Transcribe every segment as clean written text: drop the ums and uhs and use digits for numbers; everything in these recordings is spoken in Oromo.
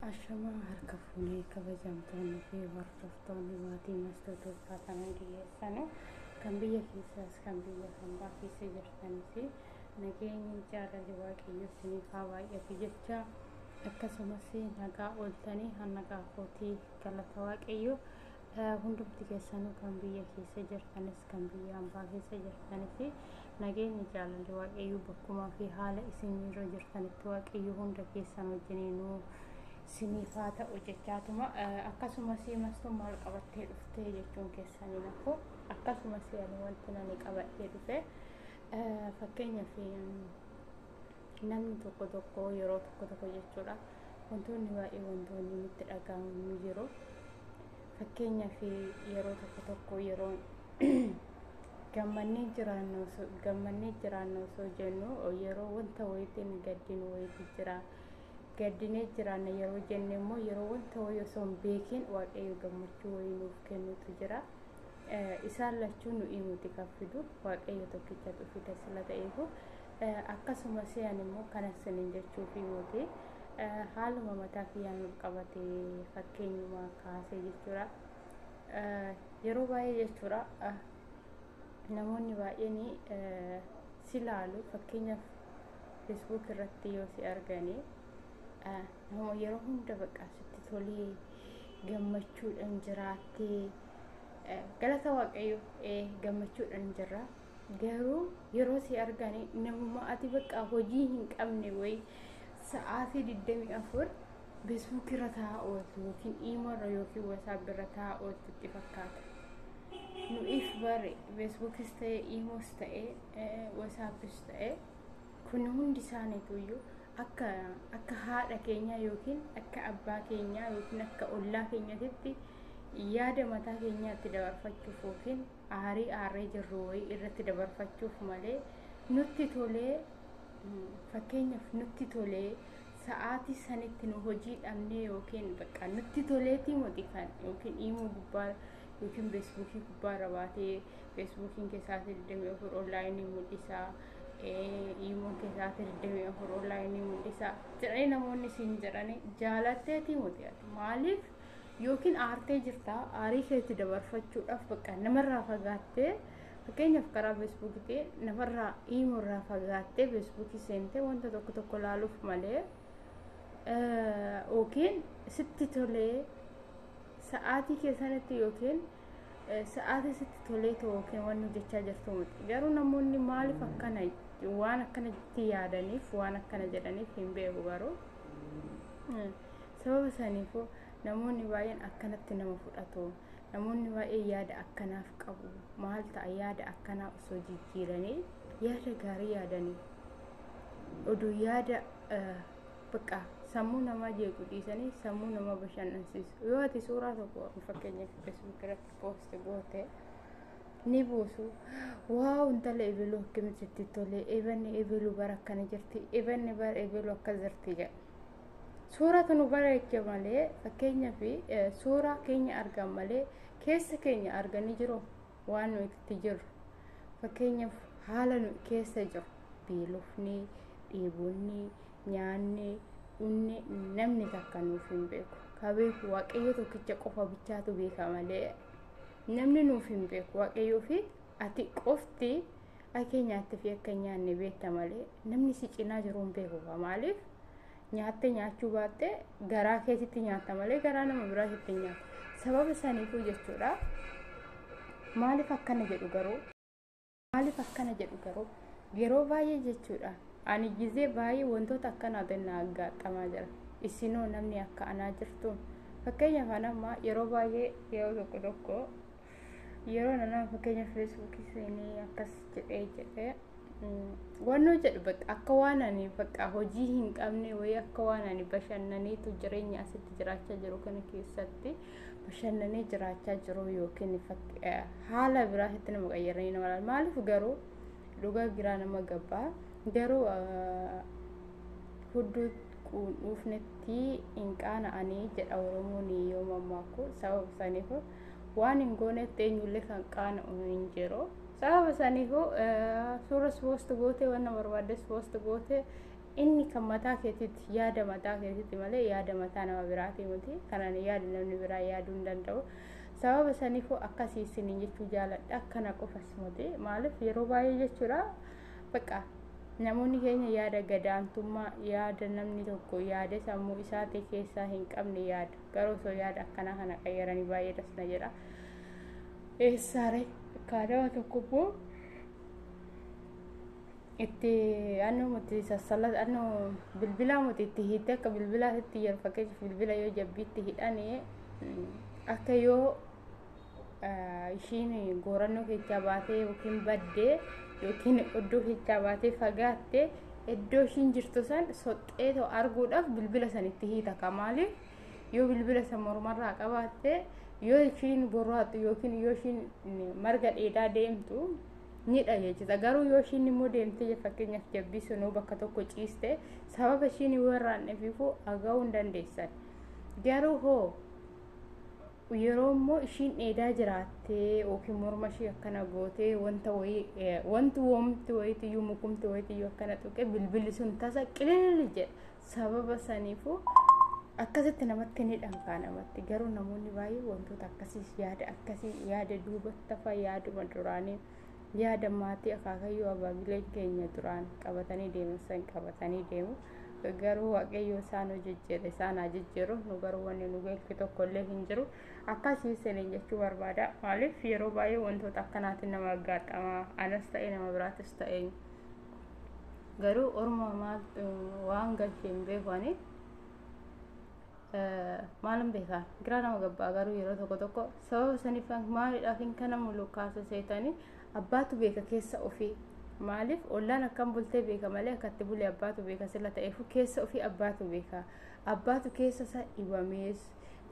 Ashamaa harka fuunee, kabajamtoonni fi hordoftoonni maatii Mastuu uffatan hundi keessanuu, kan biyya keessaas kan biyya hambaa keessa jirtanis, nageenyi jaalalli Waaqayyo isiniif haa baay'atu jecha, akkasumas nagaa ooltanii nagaa kootii, galata Waaqayyo. Hundumti keessanuu, kan biyya keessa jirtanis kan biyya hambaa keessa jirtanis, nageenyi jaalalli Waaqayyo bakkumaa fi haala isin irra jirtanitti Waaqayyo hunda keessan wajjiniinuu isiniif haa ta'u jechaatuma, akkasumas Mastuun maal qabattee dhuftee jechuun keessanii nafu. Akkasumas ani wanti nani qabadhee dhufe, fakkeenyaaf namni tokko tokko yeroo tokko tokko jechuudha, wantoonni baay'ee wantoonni nutti dhaga'amu ni jiru. Fakkeenyaaf yeroo tokko tokko yeroo gammannee jiraannu, gammannee jiraannu osoo jennu, yeroo wanta wayiitiin gaddinu wayiitu jira. Gaddinee jiraanna yeroo jenne immoo, yeroo wanta wayii osoo hin beekin Waaqayyo gammachuu wayii nuuf kennutu jira. Isaan lachuu nu himuti kan fidu Waaqayyo tokkichatu fida sila ta'eefu. Akkasumas ani immoo kana isiniin jechuuf himuti haaluma mataa kiyyaan ol qabate fakkeenyuma kaasee jechuudha. Yeroo baay'ee jechuudha, namoonni baay'een si laalu. Fakkeenyaaf Facebook irratti yoo si arganii, nama yeroo hunda bakka sitti tolee gammachuudhaan jiraattee, galata Waaqayyo, gammachuudhaan jirra. Garuu yeroo si arganii, namuma ati bakka hojii hin qabne wayi sa'aatii 24 Facebook irra taa'aa ooltu yookiin Imo irra yookiin WhatsApp irra taa'aa ooltu itti fakkaata. Nu if bare Facebookis ta'e, Imos ta'e, WhatsAppis ta'e, kun hundi isaaniitu iyyuu akka haadha keenyaa yookiin akka abbaa keenyaa yookiin akka ollaa keenyatitti yaada mataa keenyaatti dabarfachuuf yookiin aarii aarree jirru wayii irratti dabarfachuuf malee, nutti tolee, fakkeenyaaf nutti tolee sa'aatii sanitti nu hojii dhabnee yookiin bakka nutti toleetii moti kan yookiin Imo gubbaa yookiin Facebookii gubbaa irra baatee, Facebookiin keessaatii 24 onlineii mul'isaa, Imoon keessaatii 24 onlineii mul'isaa jedhanii namoonni siin jedhanii jaalatteetii moti. Ati maaliif yookiin aartee jirtaa, aarii keetti dabarfachuudhaaf bakka namarraa fagaattee, fakkeenyaaf karaa Facebookiitii namarraa, Imorraa fagaattee Facebookii seentee wanta tokko tokko laaluuf malee, yookiin sitti tolee sa'aatii keessanitti yookiin sa'aatii sitti tolee ta'u yookiin wanni hojjechaa jirtu miti. Garuu namoonni maaliif akkana waan akkanatti yaadaniif, waan akkana jedhaniif hin beeku. Garuu sababa saniifuu namoonni baay'een akkanatti nama fudhatu. Namoonni baay'een yaada akkanaaf qabu. Maal ta'a yaada akkanaa osoo jijjiiranii yaada gaarii yaadanii, oduu yaada bakka sammuu namaa jeequ dhiisanii sammuu nama bashannansiisu? Yoo ati suuraa tokko fakkeenyaaf Facebook irratti post goote, ni buusu: "Wow, intala ebeluu akkamitti itti tole, ebanni ebeluu bara akkana jirti, ebanni bara ebeluu akkas jirti" jedha. Suuratu nu bareeche malee, fakkeenyaaf suuraa keenya argan malee, keessa keenya arganii jiru? Waan nu itti jirru, fakkeenyaaf haala nu keessa jiru, beelofni, dheebonni, nyaanni, dhunni, namni takka nuuf hin beeku. Ka beeku Waaqayyo tokkicha qofa bichaatu beeka malee namni nuuf hin beeku. Waaqayyoo fi ati qofti akka nyaatte fi akka hin nyaanne beekta malee namni si cinaa jiru hin beeku. Maaliif nyaatte nyaachuu baatte, garaa keetitti nyaatta malee garaa nama biraatitti hin nyaatu. Sababa saniifuu jechuudha. Maaliif akkana jedhu garuu? Maaliif akkana jedhu garuu? Yeroo baay'ee jechuudha. Ani gizee baay'ee wantoota akkanaatiin na aggaadhamaa jira. Isinoo namni akka anaa jirtu? Fakkeenyaaf anamma yeroo baay'ee, yeroo tokko tokko, yeroo nama fakkeenyaaf Facebookii seenee akkas jedhee jedhee wannoo jedhu, bakka akka waan ani bakka hojii hin qabne wayii, akka waan ani bashannaniitu jireenya asitti jiraachaa jiru kana keessatti bashannanee jiraachaa jiru yookiin haala biraatti nama qayyaranii nama laala. Maaliif garuu? Dhugaa giraa nama gabbaa. Garuu hudduu quudhuufnetti hin qaana'anii jedha Oromoon yoo mammaaku. Sababa saniif waan hin goonetti eenyullee kan qaana'u hin jiru. Sababa saniifuu suuras post gootee, waan barbaaddes post gootee, Inni kan mataa keetitti, yaada mataa keetitti malee yaada mataa nama biraati miti. Kanaan yaada namni biraa yaaduu hin danda'u. Sababa saniifuu akkasii isiniin jechuu jaaladha. Akkana qofas miti, maaliif yeroo baay'ee jechuudha, bakka namoonni keenya yaada gadaantummaa, yaada namni tokko yaada sammuu isaatii keessaa hin qabne yaada. Garuu osoo yaada akkanaa kana qayyaranii baay'ee dasna jedha. Eessaare kaadama tokko immoo itti annu muti sassala annu bilbilaa muti itti hiitte, akka bilbilaatti yeroo fakkeenyaaf bilbila yoo jabbiitti hidhanii, akka yoo ishiin goorannoo keessaa baatee yookiin baddee yookiin iddoo keessaa baatee fagaatte, iddoo ishiin jirtu san soxxee arguudhaaf bilbila san itti hiita. Ka maaliif yoo bilbila san mormarraa qabaatte, yoo ishiin borraattu yookiin yoo ishiin marga dheedaa deemtu ni dhageessisa. Garuu yoo ishiin immoo deemtee, fakkeenyaaf jabbii sunuu bakka tokko ciiste, sababa ishiin warraanneefiifuu aga'uu hin dandeessan. Garuu hoo yeroo immoo ishiin dheedaa jiraattee yookiin morma ishii akkana gootee, wanta wayii, wanti woomti wayiitiyyuu, mukumti wayiitiyyuu akkana tuqe, bilbilli sun tasa qililli jedha. Sababa saniifuu akkasitti namatti ni dhankaa namatti. Garuu namoonni baay'ee wantoota akkasii, yaada akkasii, yaada duubatti hafa, yaaduma duraanii, yaada maatii akaakayyuu abaabileen keenya duraan qabatanii deeman san qabatanii deemu. Garuu Waaqayyo isaan hojjejjeere, isaan haa jijjiiru. Nu garuu wanni nu galchu tokkollee hin jiru. Akkasii isiniin jechuu barbaada. Maaliif yeroo baay'ee wantoota akkanaatiin nama aggaadhama, anas ta'e nama biraatis ta'e. Garuu orma maal waan galche hin beeku, ani maalin beekaa, giraa nama gabbaa. Garuu yeroo tokko tokko sababa saniif maaliidhaaf hin kana mulu kaasa seetanii, abbaatu beeka keessa ofii. Maaliif ollaan akkam bultee beeka malee akkatti bulee abbaatu beeka. Sila ta'eefu keessa ofii abbaatu beeka. Abbaatu keessa isaa dhibamees,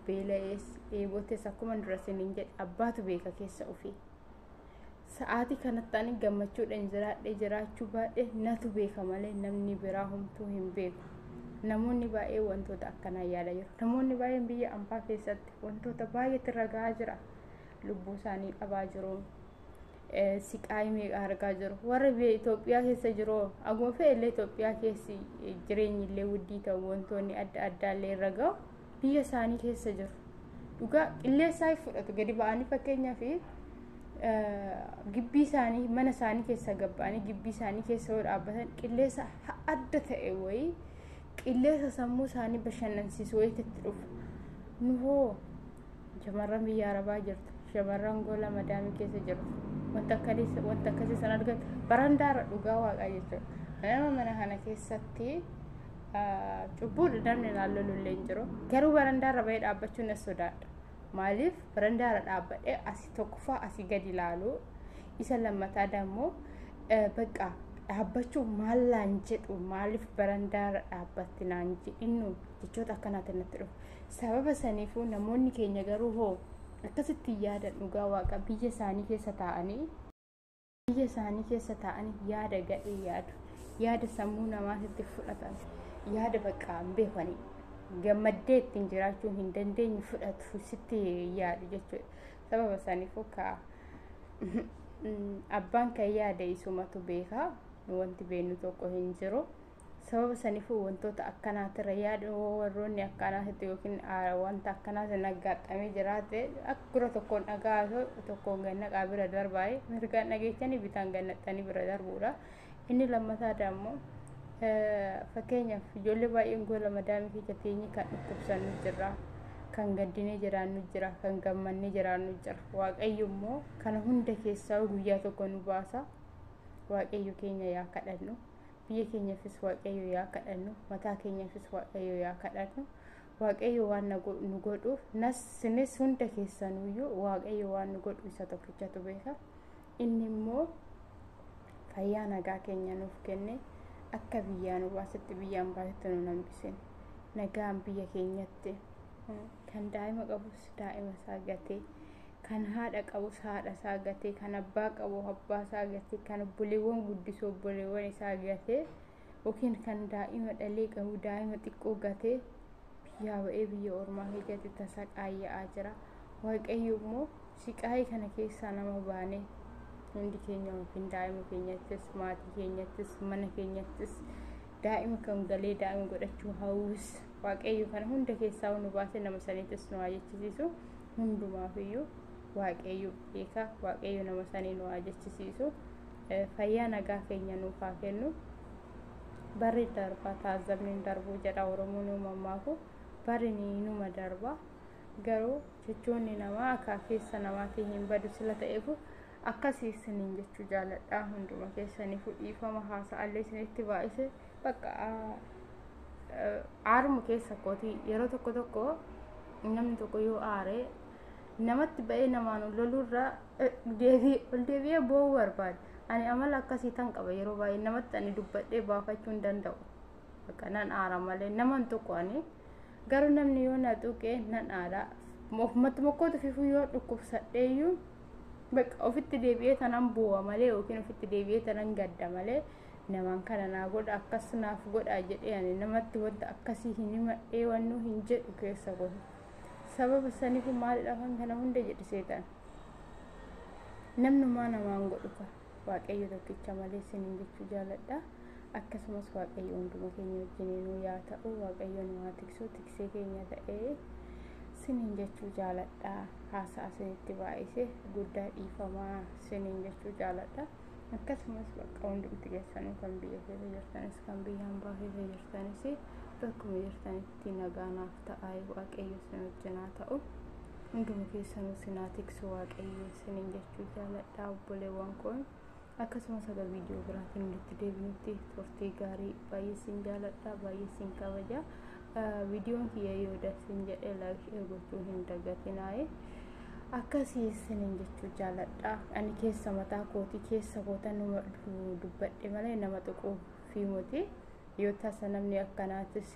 beela'ees, dheebotees, akkuma dura isiniin jedhe, abbaatu beeka keessa ofii. Sa'aatii kanatti ani gammachuudhaan jiraadhee jiraachuu baadhee natu beeka malee namni biraa homtuu hin beeku. Namoonni baay'ee wantoota akkanaa yaada jiru. Namoonni baay'een biyya ambaa keessatti wantoota baay'eetti irra gahaa jira. Lubbuu isaanii dhabaa jiru. Siqaayii meeqa argaa jiru. Warri biyya Itoophiyaa keessa jiru, akkuma fe'ellee Itoophiyaa keessi jireenyi illee wuddii ta'u, wantoonni adda addaa illee irra gahu, biyya isaanii keessa jiru. Dhugaa qilleensaa fudhatu gadi ba'anii, fakkeenyaaf gibbii isaanii, mana isaanii keessa gabba'anii gibbii isaanii keessa yoo dhaabbatan, qilleensa adda ta'e wayii, qilleensa sammuu isaanii bashannansiisu wayiitti itti dhufa. Nu hoo shamarran biyya arabaa jirtu, shamarran gola madaamii keessa jirtu, wanta akkasii, wanta akkasii san argatu barandaarra, dhugaa waaqaa jechuudha. Nama mana kana keessatti cubbuudha namni naannoo illee hin jiru. Garuu barandaarra bahee dhaabbachuun na sodaadha. Maaliif barandaarra dhaabbadhee asii tokkoffaa asii gadi ilaalu, isa lammataa dammoo bakka dhaabbachuu maal naan jedhu, maaliif barandaarra dhaabbatti naan jedhinnu, jechoota akkanaatiin natti dhufu. Sababa saniifuu namoonni keenya garuu hoo akkasitti yaadan, dhugaa waaqa, biyya isaanii keessa taa'anii, biyya isaanii keessa taa'anii yaada gadhee yaadu, yaada sammuu namaatitti fudhatan, yaada bakka hin beekanii gammaddee ittiin jiraachuu hin dandeenye fudhatu, sitti yaadu jechuudha. Sababa saniifuu ka abbaan kan yaade isumatu beeka, wanti beeknu tokko hin jiru. Sababa saniifuu wantoota akkanaatirra yaada warroonni akkanaatitti yookiin wanta akkanaatiin aggaaxamee jiraate, akka gurra tokkoon dhagaa tokkoon gannaqaa bira darbaa'e, mirgaan dhageechanii bitaan gannaxxanii bira darbuudha. Inni lammataa dammoo, fakkeenyaaf ijoollee baay'een gola madaamii keessa teenye kan dhukkubsannu jira, kan gaddinee jiraannu jira, kan gammannee jiraannu jira. Waaqayyo immoo kana hunda keessaa guyyaa tokko nu baasa. Waaqayyo keenya yaa kadhannu, biyya keenyaafis Waaqayyo yaa kadhannu, mataa keenyaafis Waaqayyo yaa kadhannu. Waaqayyo waan nu godhuuf nas sinis hunda keessanuyyuu Waaqayyo waan nu godhu isa tokkichatu beeka. Inni immoo fayyaa nagaa keenya nuuf kenne, akka biyyaa nu baasetti biyyaan baasetti nu hambisin. Nagaan biyya keenyatti, kan daa'ima qabus daa'ima isaa gatee, kan haadha qabus haadha isaa gatee, kan abbaa qabu abbaa isaa gatee, kan obboleewwan guddisu obboleewwan isaa gatee, yookiin kan daa'ima dhalee qabu daa'ima xiqqoo gatee biyyaa ba'ee biyya ormaa keessatti tasa qaayya'aa jira. Waaqayyo immoo siqaayii kana keessaa nama baane hundi keenya yookiin daa'ima keenyattis, maatii keenyattis, mana keenyattis Daa'ima kan galee daa'ima godhachuu hawwus Waaqayyo kana hunda keessaa nu baase nama saniitis nu haa jechisiisu. Hundumaafiyyuu Waaqayyo beeka. Waaqayyo nama sanii nu haa jechisiisu. Fayyaa nagaa keenya nuuf haa kennu. Barri darba, taazabni hin darbu jedha Oromoon uumammaafu. Barri ni numa darba, garuu jechoonni namaa akka keessa namaatiin hin badu sila ta'eefu akkasii isiniin jechuu jaaladha. Hunduma keessaniifuu dhiifama, haasa'allee isinitti baay'ise. Bakka aaruma keessa kootii yeroo tokko tokko namni tokko yoo aare namatti ba'ee namaan loluurra ol deebi'ee boo'uu barbaada. Ani amala akkasii tan qaba. Yeroo baay'ee namatti ani dubbadhee baafachuu hin danda'u. Bakka nan aara malee naman tokko ani garuu namni yoo na tuqee nan aara. Ofumatti mokkootu fifuu yoo dhukkubsadheeyyuu bakka ofitti deebi'ee tanan boo'a malee yookiin ofitti deebi'ee tanan gadda malee, namaan kana naa godha, akkas naaf godha jedhee ani namatti wanta akkasii hin himadhee wannuu hin jedhu keessa godhu. Sababa saniif maalidha kan kana hunda jedhe seetan? Namnumaa namaan godhu ka Waaqayyo tokkicha malee isiniin jechuu jaaladha. Akkasumas Waaqayyo hunduma keenya wajjiniinuu yaa ta'u. Waaqayyo nu haa tiksu, tiksee keenya ta'ee siniin jechuu jaaladha. Haasa'a isinitti baay'ise guddaa dhiifamaa siniin jechuu jaaladha. Akkasumas bakka hundumti keessanuu, kan biyya keessa jirtanis kan biyya hambaa keessa jirtanis, bakkuma jirtanitti nagaa naaf ta'aa. Waaqayyo isin wajjin haa ta'u. Hunduma keessanuu sinaa tiksu Waaqayyo isiniin jechuu jaaladha, obboleewwan koo. Akkasumas haga viidiyoo biraatiin walitti deebinutti turtii gaarii. Baay'ee isin jaaladha, baay'ee isin kabaja. Viidiyoon kiyya yoo darsin jedhe like gochuu hin dagatinaaye. Akkasii isiniin jechuu jaaladha. Ani keessa mataa kootii keessa koota nama dubbadhe malee nama tuquu fi miti. Yoo tasa namni akkanaatis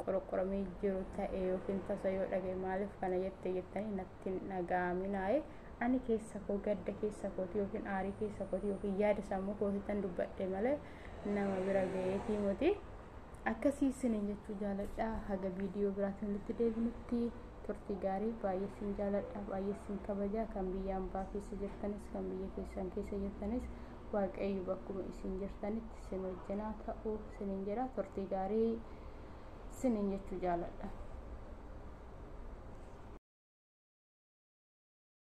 qorqoramee jiru ta'e yookiin tasa yoo dhagaye, maaliif kana jette jettanii natti hin dhaga'aminaaye. Ani keessa koo, gadda keessa kooti yookiin aarii keessa kooti yookiin yaada sammuu kootiitan dubbadhe malee nama bira ga'eetii miti. Akkasii isiniin jechuu jaaladha. Haga viidiyoo biraatiin walitti deebinutti turtii gaarii. Baay'ee isin jaaladha, baay'ee isin kabaja. Kan biyya hambaa keessa jirtanis kan biyya keessan keessa jirtanis, Waaqayyo bakkuma isin jirtanitti isin wajjinaa ta'u isiniin jedha. Turtii gaarii isiniin jechuu jaaladha.